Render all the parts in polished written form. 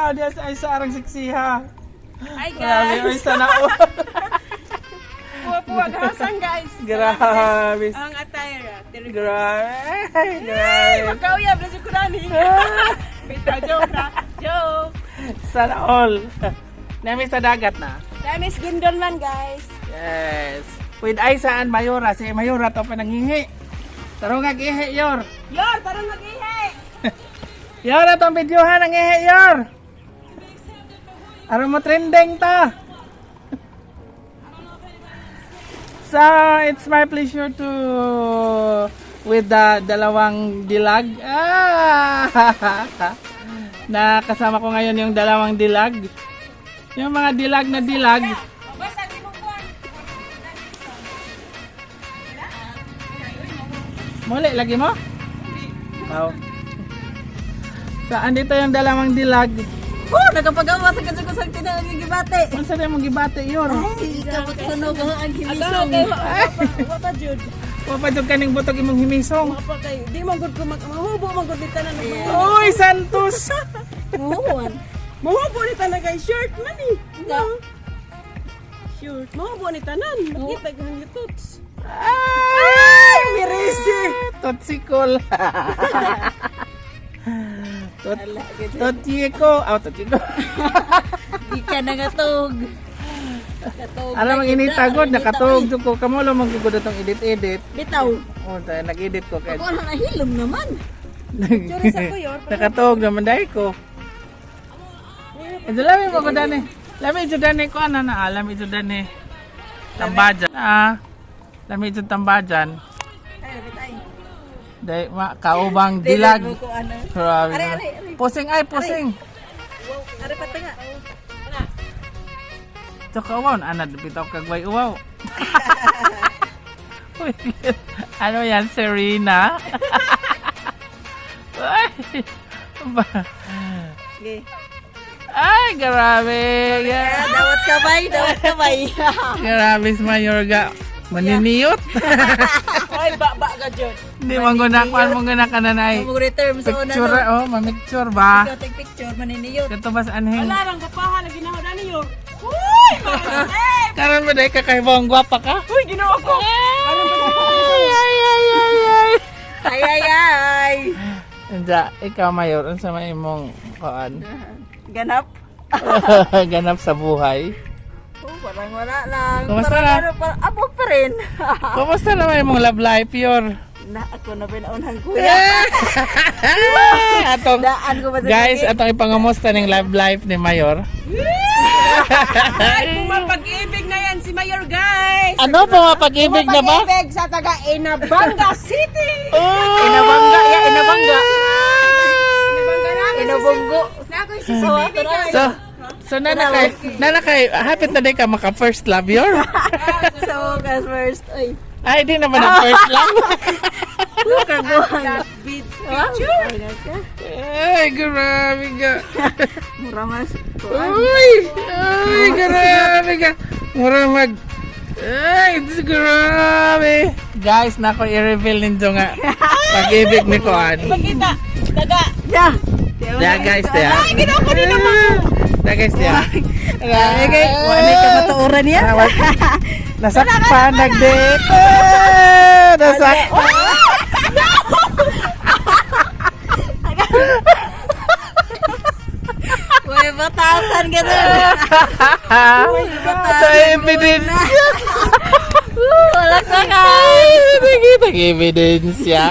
Tanaw diya sa ay sa arang siksiha. Hi Grabe, guys. oy, sana all. Puwa-puwa gahasan guys. Grabe. Ang attire. Grabe. Ay, Grabe. magkauyab na si Kurani. Bitaw, joke ra. Joke. Sana all. Nami sa dagat na. Damis Gindon man guys. Yes. With Aisa and Mayora. Si Mayora to pa nangihi. Tarong nga gihi, Yor. Yor, tarong mag-ihi. Yor, atong videohan ang ihi, Yor. Aron mo trending ta. So, it's my pleasure to with the dalawang dilag. Ah! Na kasama ko ngayon yung dalawang dilag. Yung mga dilag na dilag. Basta di mo kuwan. Muli, lagi mo? Wow. So, andito yung dalawang dilag. Oh, nagapagawa sa kasag-kasag tinawag yung gibate. Unsa na mong gibate, Yor? Ay, kabot-tunog ang himisong. Agaw kay wa pa jud. Wa pa jud kaning butog imong himisong. Wa pa kay di man gud ko mag mahubo man gud ni tanan. Uy, Santos! Muhuan. Mahubo ni tanan kay shirt man eh. No. Shirt. Mahubo ni tanan. Makita ko ng tuts. Ay, mirisi! Totsikol. Tot Totsiko. Aw, totsiko. Di ka nangatog. Katog. Alam ang initagod, nakatog jud ko. Kamo lang magugod atong edit-edit. Bitaw. Oh, tayo nag-edit ko kay. Ako na nahilom naman. Picture sa ko yor. Nakatog naman dahil ko. Ito lami mo ko dani. Lami ito dani ko ana na. Lami ito dani. Tambajan. Ah. Lami ito tambajan. Ay, lapit ay. Dahil ma kaubang dilag. Dili mo ko ano. Grabe. Are, naman. are, are. Posing ay posing. Are pata nga. Ito ka uwaw. Ana bitaw kagway uwaw. Uy, ano yan, Serena? Ay, ba- Okay. Ay, grabe. Ah, dawat kamay, dawat kamay. Grabe si Mayorga. Maniniyot. Ay ba ba ka jud. Hindi mo guna, kuan mo guna ka na nay. Mo return sa una Picture, no. oh, mamicture ba? Ikaw take picture maniniyot. Kato ba sa anhing? Wala rang gapahan na ginawa dani yor. Uy, master. Karon ba dahil kakaibang gwapa ka? Uy, ginawa ko. Ay, ay, ay, ay, ay. Ay ay ay. Anja, ikaw Mayor, unsa may imong kuan? Ganap. Ganap sa buhay. Oh, parang wala lang. Kumusta Parang na? ano, parang abo pa rin. Kumusta naman imong love life, Yor? Na ako na pinaunang kuya. Atong Daan ko ba sa guys, atong ipangamusta ning love life ni Mayor. Ay, pumapag-ibig na yan si Mayor guys. Ano pumapag-ibig na ba? Pumapag-ibig sa taga Inabanga City. Oh! Inabangga, ya, inabangga. Inabanga namin Inabunggo. Na ako yung CCTV guys. So, nana kay, hapit na day ka maka first love, Yor. So, guys, first. Ay, Ay, di naman ang first love. kaguhan. With Picture. Ay, grabe ka. Mura mas. Uy! Ay, grabe ka. Mura mag... Ay, grabe. Guys, nako i-reveal ninyo nga pag-ibig ni Kuan. Pakita. Taga. Yeah. Yeah, guys, yeah. Ay, ginawa ko din naman. Yeah, guys, yeah. Ay, kay, wala ka matuoran niya. Nasakpan, nag-date. Nasakpan. Uy, batasan ka na. Sa ebidensya. Wala ka ka. Nakita ang ebidensya.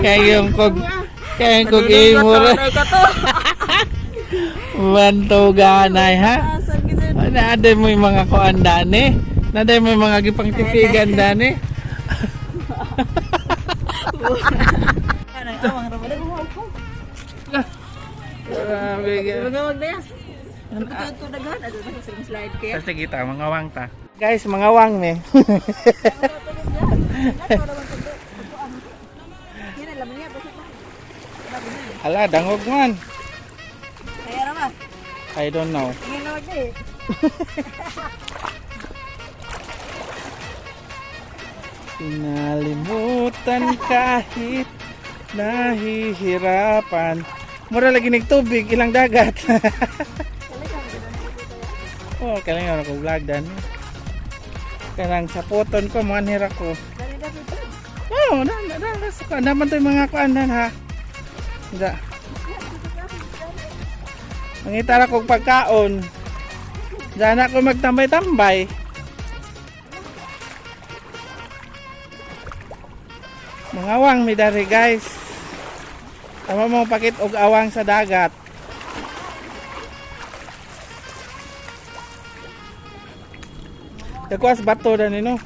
Kaya yung kog imura. Ay, ka to. Bantuganay, ha? Batasan ka na. Naaday mo yung mga kuan dani. Naaday mo yung mga gipangtipigan dani. Ano, awang rabadan. Grabe ka. Magawag na yan. Ito daghan. Ano na sa slide kaya. Sa sige ta, mga wang ta. Guys, mga wang me. Yan alam niya basta pa. Ala, dangog man. Kaya ra ba? I don't know. Tingin na wag eh. Kinalimutan kahit nahihirapan. Mura lagi nig tubig ilang dagat. Oh, kailangan ako vlog dan. Kanang sapoton ko mo anhira ko. Oh, na na na suka naman to yung mga kuan dan ha. Da. Mangita ra kog pagkaon. Diyan ako magtambay-tambay. Mga awang mi dari, guys. Tama mo pakit og awang sa dagat. Dagwas bato dan no.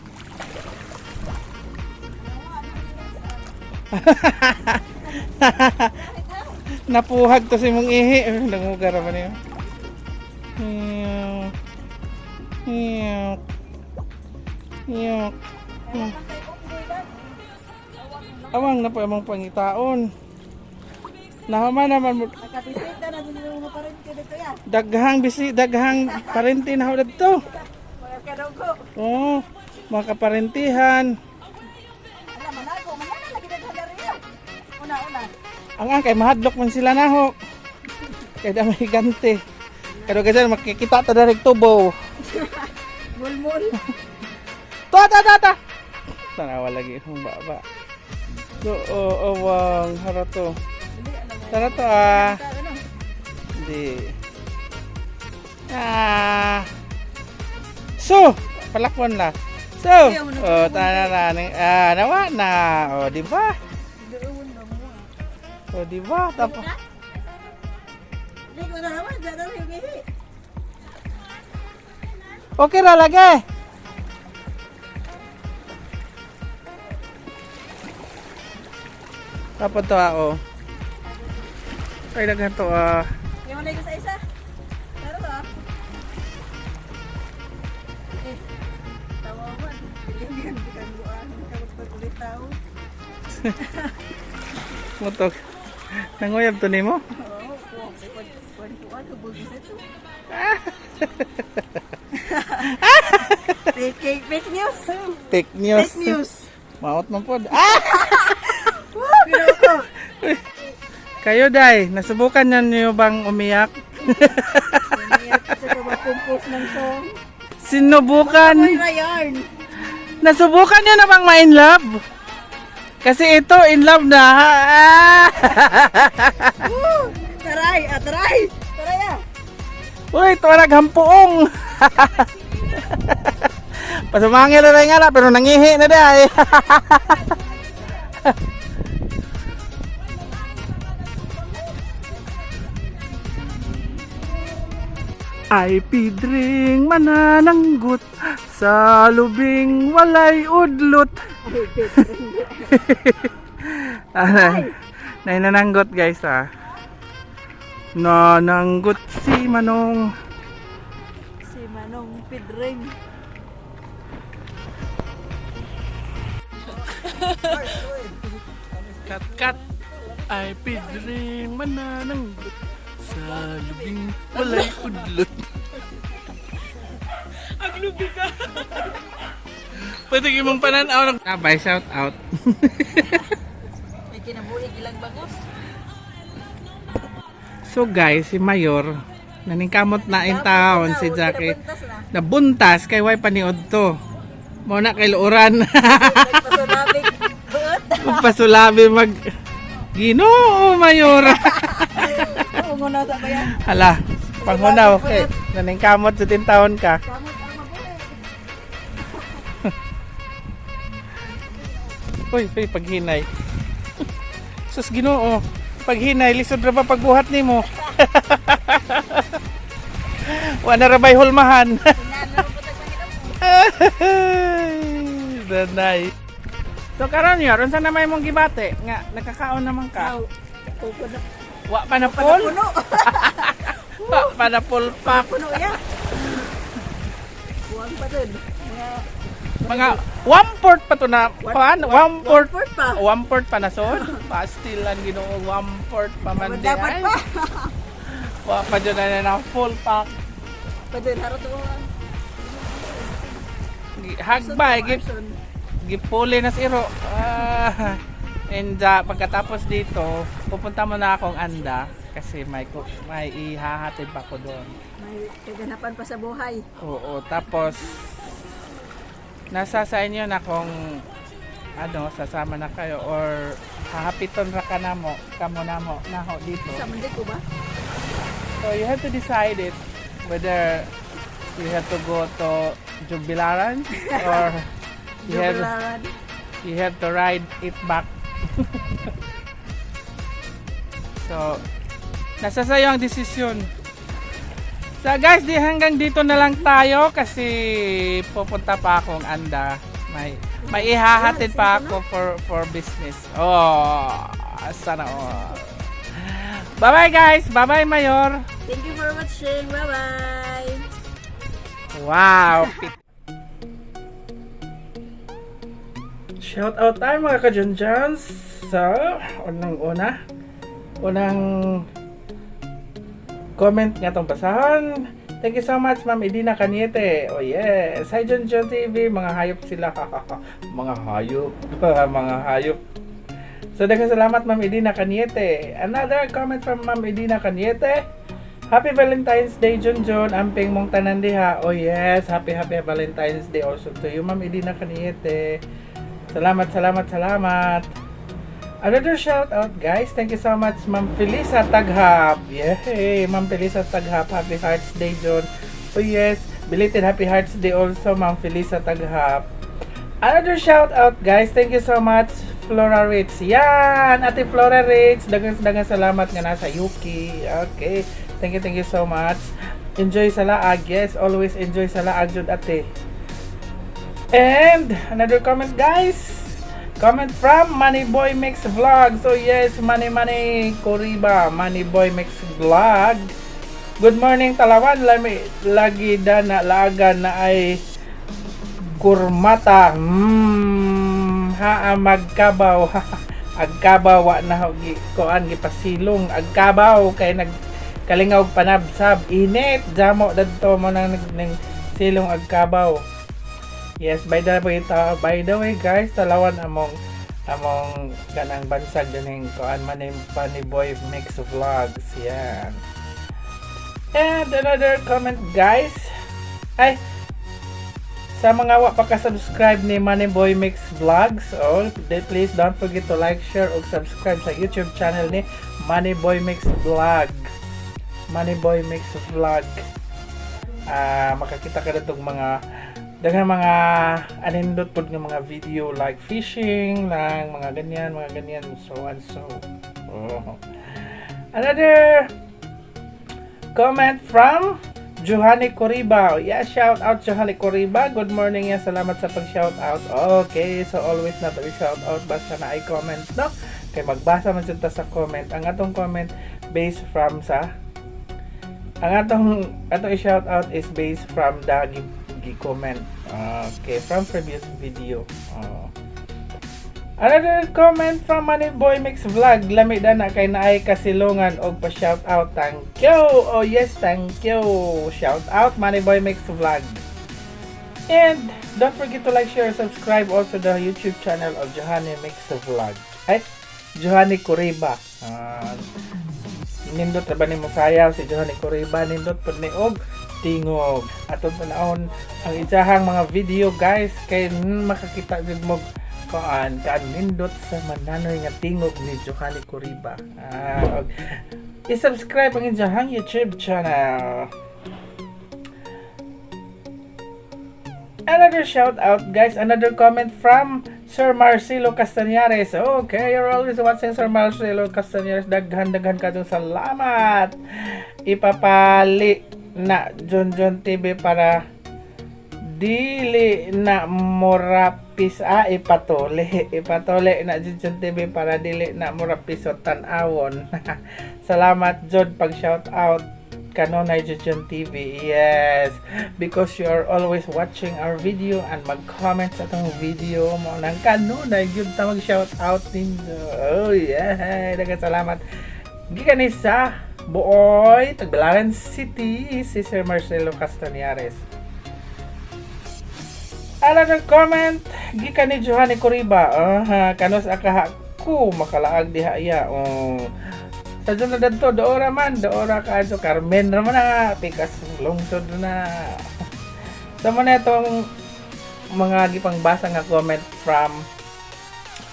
Napuhag to si mong ihi. Eh, nangugar pa niyo. Meow. Meow. Meow. Awang na po among pangitaon. Nahama naman mo Nakabisita na din yung mga parente dito ya. Daghang bisi, daghang parente na ho didto. Mga kadugo. Oo, mga kaparentihan. Ala manago, manana lagi daghan dari ya. Una una. Ang ang kay mahadlok man sila naho. Kay da may gante. Pero kasi makikita ta direct tubo. Mulmul. Ta ta ta ta. Tanawa lagi akong baba. Do oh, awang harato. Tara to ah. Hindi. Ah. So, palakwan na. So, oh, tana na, ah, nawa na. Oh, di ba? Oh, di ba? Tapos, Hindi ko na naman, dyan na yung ihi. Okay ra lagi. Tapos to ah, oh. Kay daghan to ah. Yung ko sa isa. Pero to ah. Eh, tawa man. Pilingan, bitan buwan. Kamot pag ulit tao. Mutok. Nanguyab to nimo? Oo, kuwan, kuwan, kuwan, kuwan, kubugis ito. Fake, fake news. Fake news. Fake news. Maot man pod. Ah! Pero ko. Kayo day, nasubukan na niyo bang umiyak? Umiyak sa mag-compose ng song. Sinubukan. Uy, Rayan. Nasubukan niyo na bang ma-in love? Kasi ito, in love na. Ah! Woo! Taray, ah, taray. Taray ah. Uy, ito ang naghampuong. Pasumangil na rin nga na, pero nangihi na day. Ay pidring manananggot sa lubing walay udlot. Ah, nanananggot guys ah. Nananggot si Manong. Si Manong Pidring. Kat kat ay pidring manananggot sa lubing walay udlot. Aglubi ka. Pwede imong pananaw ng bye, shout out. May kinabuhi ilang bagos. So guys, si Mayor naningkamot na in town si Jackie. Nabuntas na. Nabuntas kay way paniod to. Mo na kay luoran. Nagpasunabig. Buot. Magpasulabi mag Ginoo Mayor. Oo, na sa bayan. Hala, panghunaw kay naningkamot sa tin taon ka. Kamot ang mabuhi. Uy, uy, paghinay. Sus Ginoo, paghinay lisod ra ba pagbuhat nimo? Wa na ra bay hulmahan. Danay. So karon yor, unsa na may mong gibate nga nakakaon naman ka? Puno na. Wa pa na full? Puno. Wa pa na full pack. Puno ya. Buwang pa dun. Mga Mga 1/4 pa to na kuan, 1/4 one-fourth pa. 1/4 pa na sod. Pastilan Ginoo, 1/4 pa man di. Dapat ay. pa. Wa pa jud na na full pack. Pa dun, harot ko. Hagbay gipuli na si Iro. Ah, and pagkatapos dito, pupunta muna akong Anda. Kasi may ihahatid pa ko doon. May kaganapan pa sa buhay. Oo, tapos nasa sa inyo na kung ano, sasama na kayo or hahapiton ra ka namo, kamo namo naho dito. Sa mundi ko ba? So you have to decide it whether you have to go to Jubilaran or Jubilaran. You have to ride it back. So, nasa sayo ang desisyon. So guys, di hanggang dito na lang tayo kasi pupunta pa akong Anda. May ihahatid pa ako for business. Oh, sana all. Bye-bye, guys. Bye-bye, Mayor. Thank you for watching. Bye-bye. Wow. Shout out tayo, mga kajanjans. So, unang-una, unang comment nga tong basahan. Thank you so much, Ma'am Edina Cañete. Oh yes. Hi, John John TV. Mga hayop sila. Mga hayop. Mga hayop. So, daghang salamat, Ma'am Edina Cañete. Another comment from Ma'am Edina Cañete. Happy Valentine's Day, John John. Amping mong tanan diha. Oh yes, happy happy Valentine's Day also to you, Ma'am Edina Cañete. Salamat, salamat, salamat. Another shout out, guys. Thank you so much, Ma'am Felisa Taghap. Yay, Ma'am Felisa Taghap. Happy Hearts Day, John. Oh yes, belated Happy Hearts Day also, Ma'am Felisa Taghap. Another shout out, guys. Thank you so much, Flora Ritz. Yan, Ate Flora Ritz. Daghang daghang salamat nga nasa UK. Okay. Thank you so much. Enjoy sa laag. Yes, always enjoy sa laag jud, ate. And another comment, guys. Comment from Money Boy Mix Vlog. So yes, Money Money Kuriba, Money Boy Mix Vlog. Good morning, Talawan. Lami lagi da na laagan na ay kurmata. Haa magkabaw. Agkabaw wa na ho gi kuan gipasilong agkabaw kay nag kalingaw panabsab init jamo dadto mo nang nag ning silong agkabaw. Yes, by the way guys, Talawan among kanang bansag dining kuan man ni Funny Boy Mix Vlogs. Yan. And another comment, guys. Ay, sa mga wa pa ka-subscribe ni Money Boy Mix Vlogs, oh, please don't forget to like, share, ug subscribe sa YouTube channel ni Money Boy Mix Vlog. Money Boy Mix Vlog. Ah, makakita ka dito mga daghang mga anindot pod nga mga video like fishing lang, mga ganyan, so and so. Oh. Another comment from Johanny Coriba. Yeah, shout out, Johanny Coriba. Good morning ya. Salamat sa pag-shout out. Okay, so always na to shout out basta na ay comment, no? Kay magbasa man jud ta sa comment. Ang atong comment based from sa ang atong i-shout out is based from the gi comment. Okay, from previous video. Oh. Another comment from Money Boy Mix Vlog. Lami da na kay naay kasilungan og pa shout out. Thank you. Oh yes, thank you. Shout out, Money Boy Mix Vlog. And don't forget to like, share, subscribe also the YouTube channel of Johanny Mix Vlog. Ay, Johanny Coriba. Ah, nindot ra ba nimo sayaw si Johanny Coriba? Nindot pud ni og tingog. Atong tanawon ang iyahang mga video, guys, kay makakita jud mo kuan kaan nindot sa mananoy nga tingog ni Johanny Coriba. Ah, og i-subscribe ang iyahang YouTube channel. Another shout out, guys, another comment from Sir Marcelo Castañares. Okay, you're always watching, Sir Marcelo Castañares. Daghan daghan kadtong salamat. Ipapali na John John TV para dili na morapis, ah, ipatuli ipatuli na John John TV para dili na morapisot tan-awon. Salamat jud pag shout out kanunay, John John TV. Yes, because you are always watching our video and mag-comment sa atong video mo nang kanunay gyud ta mag shout out ninyo. Oh yeah, daghang salamat gikan ni sa Buoy, Tagbilaran City, si Sir Marcelo Castañares. Another comment gikan ni Johanny Coriba. Ah, kanus akaha ko makalaag diha ya. Oh. Tadto na dadto, doora man, doora ka so Carmen ra man na, pikas lungsod na. So mo na itong mga gipangbasa nga comment from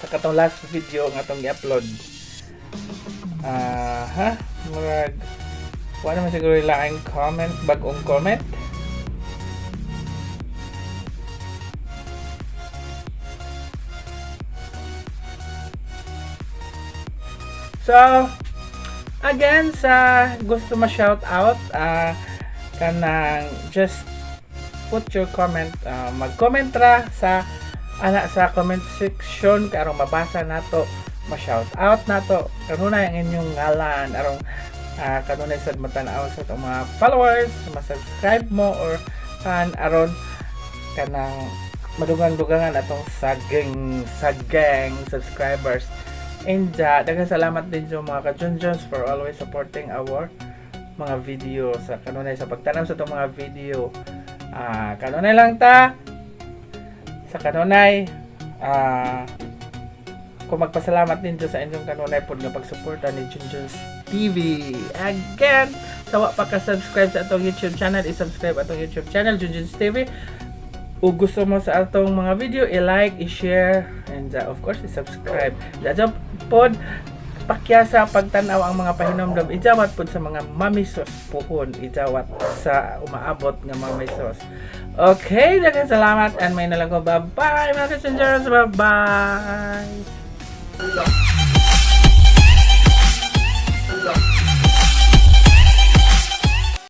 sa katong last video nga atong gi-upload. Ah, ha? Murag wala naman siguro laing comment, bagong comment. So, again, sa gusto ma-shout out, kanang just put your comment, mag-comment ra sa ana sa comment section kay aron mabasa nato, ma-shout out nato. Kanunay ang inyong ngalan aron kanunay sad matan-aw sa atong mga followers, ma-subscribe mo or kan aron kanang madugang-dugangan atong saging sagang subscribers. And daghang salamat din sa mga ka-Junjuns for always supporting our mga video sa kanunay sa pagtanaw sa itong mga video. Kanunay lang ta sa kanunay, kung magpasalamat din sa inyong kanunay pod nga pagsuporta ni Junjuns TV. Again, sa wa pa ka-subscribe sa atong YouTube channel, i-subscribe atong YouTube channel, Junjuns TV. Ug gusto mo sa atong mga video, i-like, i-share, and of course, i-subscribe. Dadya pod, pakyasa pagtanaw ang mga pahinomdom, ijawat pod sa mga mamisos puhon, ijawat sa umaabot nga mamisos. Okay, daghang salamat and may nalago. Bye-bye, mga ka-Junjuns. Bye-bye!